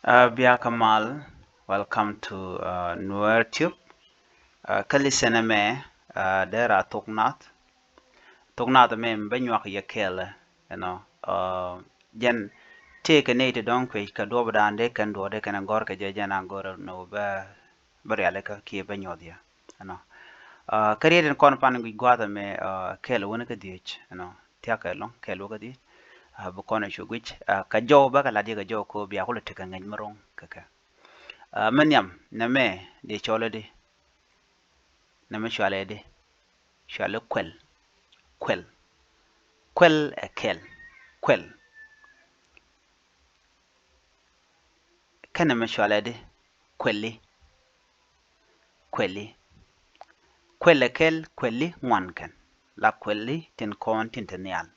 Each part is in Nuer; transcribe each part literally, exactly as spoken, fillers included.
Uh, bia ka mal, welcome to uh, Nuer Tube. Uh, kä lesson ɛmɛ uh, dee ra thok nath. Thok nath ɛmɛ bä nyuak yɛ kɛɛl, you know. Uh, jɛn tëëkɛ nɛy ti dɔ̱ŋ kuec kɛ duɔpdan dee kɛn duɔɔdɛ kɛn gɔ̱r kɛ jɛ jɛn a gɔ̱r ni wä bä bä rialikä kiɛ bä nyuɔth yɛ, you know. Uh, kä riet in kɔn pan guic gua̱a̱th ɛmɛ uh, kɛɛl wä ni kä dhiec, you know. Thia̱k kɛ lɔ̱ŋ kɛɛl wä kä dhiec. Uh, bi kɔn cu guic uh, kɛ jɔw bä kɛ lat yɛ kɛ jɔw ko bia kulɛ tekɛ ŋäc mi ro̱ŋ kɛ kɛ. Uh, mɛ nhiam nɛmɛ dee cɔl ɛ di. Nɛmɛ cualɛ di. Cualɛ kuɛl. Kuɛl. Kuɛl ɛ kɛl. Kuɛl. Kɛn nɛmɛ cualɛ di. Kuɛli. Kuɛli. Kuɛl ɛ kɛl, kuɛli ŋuan kɛn. La kuɛli tin kɔn tin te nhial.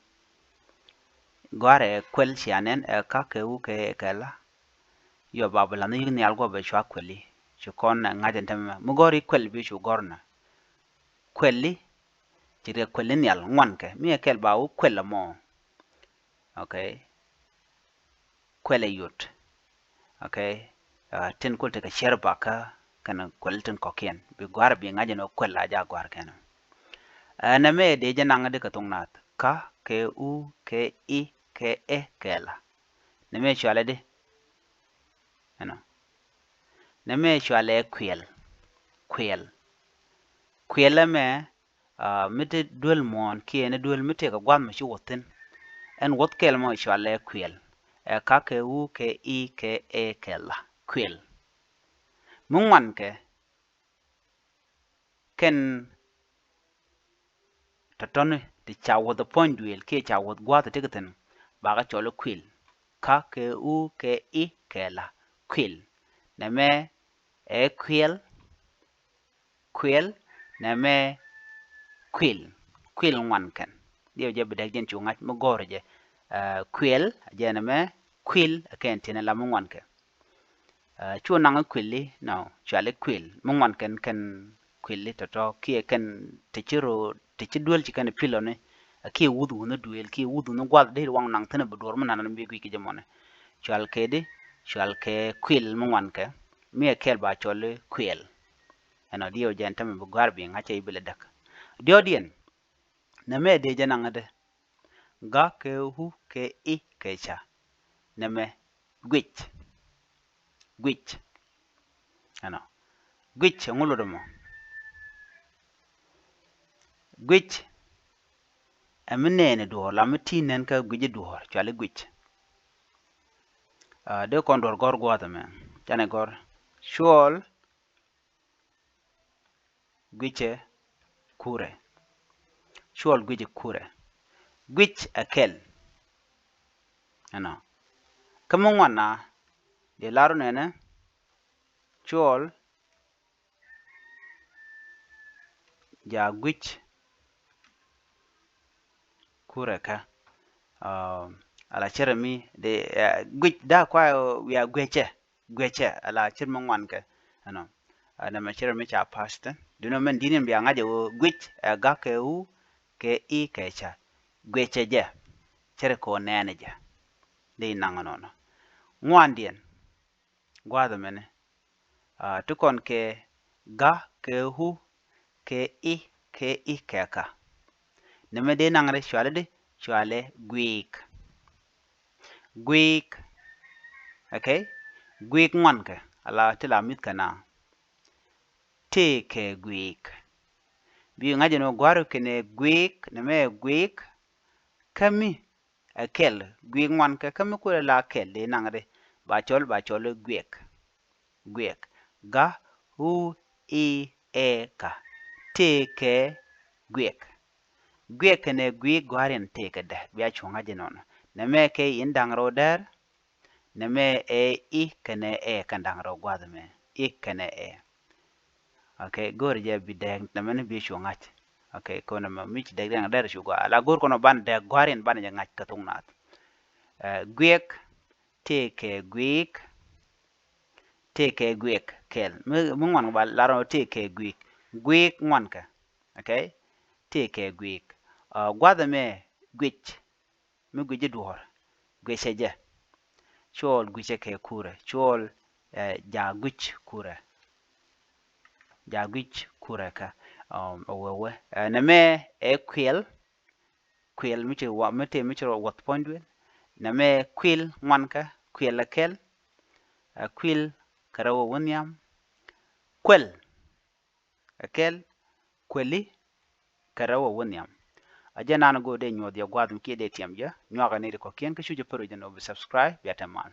Gɔ̱a̱rɛ kuɛl cia nɛn ɛ ka kɛ wu kɛ kɛ la. Yɔ ba bi la̱th ni yik nhial guɔ bɛ cua kuɛli. Ci kɔn ɛ ŋa̱c ɛn tämɛ mi gɔ̱r i̱ kuɛl bi cu gɔ̱r nɛ. Kuɛli ci riɛk kuɛli nhial ŋuan kɛ mi ɛ kɛl ba wu kuɛl ɛmɔ. Okay. Kuɛl ɛ yot. Okay. Uh, tin kul tekɛ cier bakä kɛn kuɛl tin kɔkiɛn bi gua̱r bi ŋa̱c ɛn ɔ kuɛl a ja gua̱r kɛn. Uh, nɛmɛ dee jɛ naŋ di kɛ thok nath ka kɛ u kɛ i kɛ ɛ kɛ la. Nɛmɛ cualɛ di. Ɛnɔ. Nɛmɛ cualɛ kuɛl. Kuɛl. Kuɛl ɛmɛ uh, mi te duel muɔ̱ɔ̱n kiɛ ni duel mi tekɛ gua̱th mi ci wuɔth thi̱n. Ɛn wuɔth kɛl mɔ cualɛ kuɛl. Ɛ ka kɛ wu kɛ i kɛ ɛ kɛ la. Kuɛl. Mi ŋuan kɛ kɛn tɔ̱tɔ̱ni ti ca wuɔth puɔ̱ny duëël kiɛ ca wuɔth gua̱a̱th ti kɛ thi̱n. Bakɛ cɔl i̱ kuil. Ka kɛ u kɛ i kɛ la. Kuil. Nɛmɛ ɛ kuil. Kuil. Nɛmɛ kuil. Kuil ŋuan kɛn. Diɛw jɛ bi dɛk jɛn cu ŋa̱c mi gɔ̱r jɛ. Uh, kuil jɛ nɛmɛ kuil kɛn tin ɛ la mi ŋuan kɛ. Uh, cu naŋ kuili nɔ cuali kuil mi ŋuan kɛn kɛn kuili tɔtɔ kiɛ kɛn ti ci ro ti ci duel ci kɛn pilɔni. Uh, kiɛ wuth wuni duel kiɛ wuth wuni guath dee waŋ naŋ thin bi duɔr mi nanan bi guic ki jɛ mɔni. Cual kɛ di cual kɛ kuil mi ŋuan kɛ mi ɛ kɛl ba cɔli kuil. Ɛnɔ diɛw jɛn tämɛ bi guar bi ŋa̱cɛ ibilɛ däk. Diɔdiɛn nɛmɛ dee jɛ naŋ di. Ga kɛ hu kɛ i kɛ ca. Nɛmɛ guic. Guic. Ɛnɔ. Guic ɛŋu lotdɛ mɔ? Guic ɛ mi nɛɛni duɔ̱ɔ̱r la mi ti nɛn kä guic i̱ duɔ̱ɔ̱r cuali guic. Uh, dee kɔn duɔ̱ɔ̱r gɔ̱r gua̱a̱th ɛmɛ. Canɛ gɔ̱r. Cuɔl guicɛ kurɛ. Cuɔl guicɛ kurɛ. Guic ɛ kɛl. Ɛnɔ. Kä mi ŋuan na di laru nɛnɛ cuɔl ja guic kurɛ kä. Uh, ala cɛrɛ mi di uh, guic da kua wia guicɛ. Guecɛ ala cir mi ŋuan kɛ ɛnɔ. Ɛnɛ mɛ cir mi ca past. Dunɔ mɛn dini bia ŋa̱cɛ wä guic ɛ gak kɛ wu kɛ i kɛ ca. Guecɛ jɛ cir kɛ wä nɛɛnɛ jɛ. Di naŋ nɔnɔ ŋuan diɛn. Guath mɛni ti kɔn kɛ gak kɛ wu kɛ i kɛ i kɛ ka. Nɛmɛ dee naŋ ri cuali di cuali guiik. Guiik. Okay. Guiik ŋuan kɛ ala ti la mith kɛ na. Tëë kɛ guiik. Bi ŋa̱c ɛn ɣöö gua̱r kɛnɛ guiik nɛmɛ guiik. Kä mi ɛ kɛl guiik ŋuan kɛ kä mi kuɛl la kɛl dee naŋ ri ba cɔl ba cɔl guiɛk. Guiɛk. Ga hu i ɛ ka. Tëë kɛ guiɛk. Guiɛk kɛnɛ guiik gua̱riɛn tëë kɛ dɛ bia cuɔ̱ŋ a jɛ nɔnɔ. Nɛmɛ kɛ in da̱ŋ rɛw dɛr. Nɛmɛ ɛ i kɛnɛ ɛ kɛn da̱ŋ rɛw gua̱th mɛ. I kɛnɛ ɛ. Okay, go̱o̱r jɛ bi dɛk nɛmɛ ni bi cuɔ̱ŋ a jɛ. Okay, kɔn nɛmɛ mi ci dɛk dɛŋ dɛr cu gua̱ ala go̱o̱r kɔn ban dɛk gua̱riɛn ban jɛ ŋa̱c kɛ thok nath. Guiɛk. Tëë kɛ guiik. Tëë kɛ guiɛk kɛl mi ŋuan ba lar ɔ tëë kɛ guiik. Guiik ŋuan kɛ. Okay. Tëë kɛ guiik. Guath ɛmɛ guic. Mi guic i̱ duɔ̱ɔ̱r guic ɛ jɛ. Cuɔl guicɛ kɛ kurɛ. Cuɔl, eh, ja guic kurɛ. Ja guic kurɛ kä, um, ɛ wee wee. Eh, nɛ mɛ ɛ kuil. Kuil mi ci wa, mi te mi ci rɔ wuɔth puɔ̱ny duel. Nɛ mɛ kuil ŋuan kä, kuil ɛ kɛl. Ɛ kuil kɛ rɛw ɛ wä nhiam. Kuɛl ɛ kɛl. Kuɛli kɛ rɛw ɛ wä nhiam. A jɛ nan go̱o̱r dee nyuɔth yɛ gua̱a̱th mi kiɛ dee tiɛm jɛ. Nyuakɛ ni ri kɔ̱kiɛn kä cu jɛ pär jɛ nɔ bi subscribe bia te mal.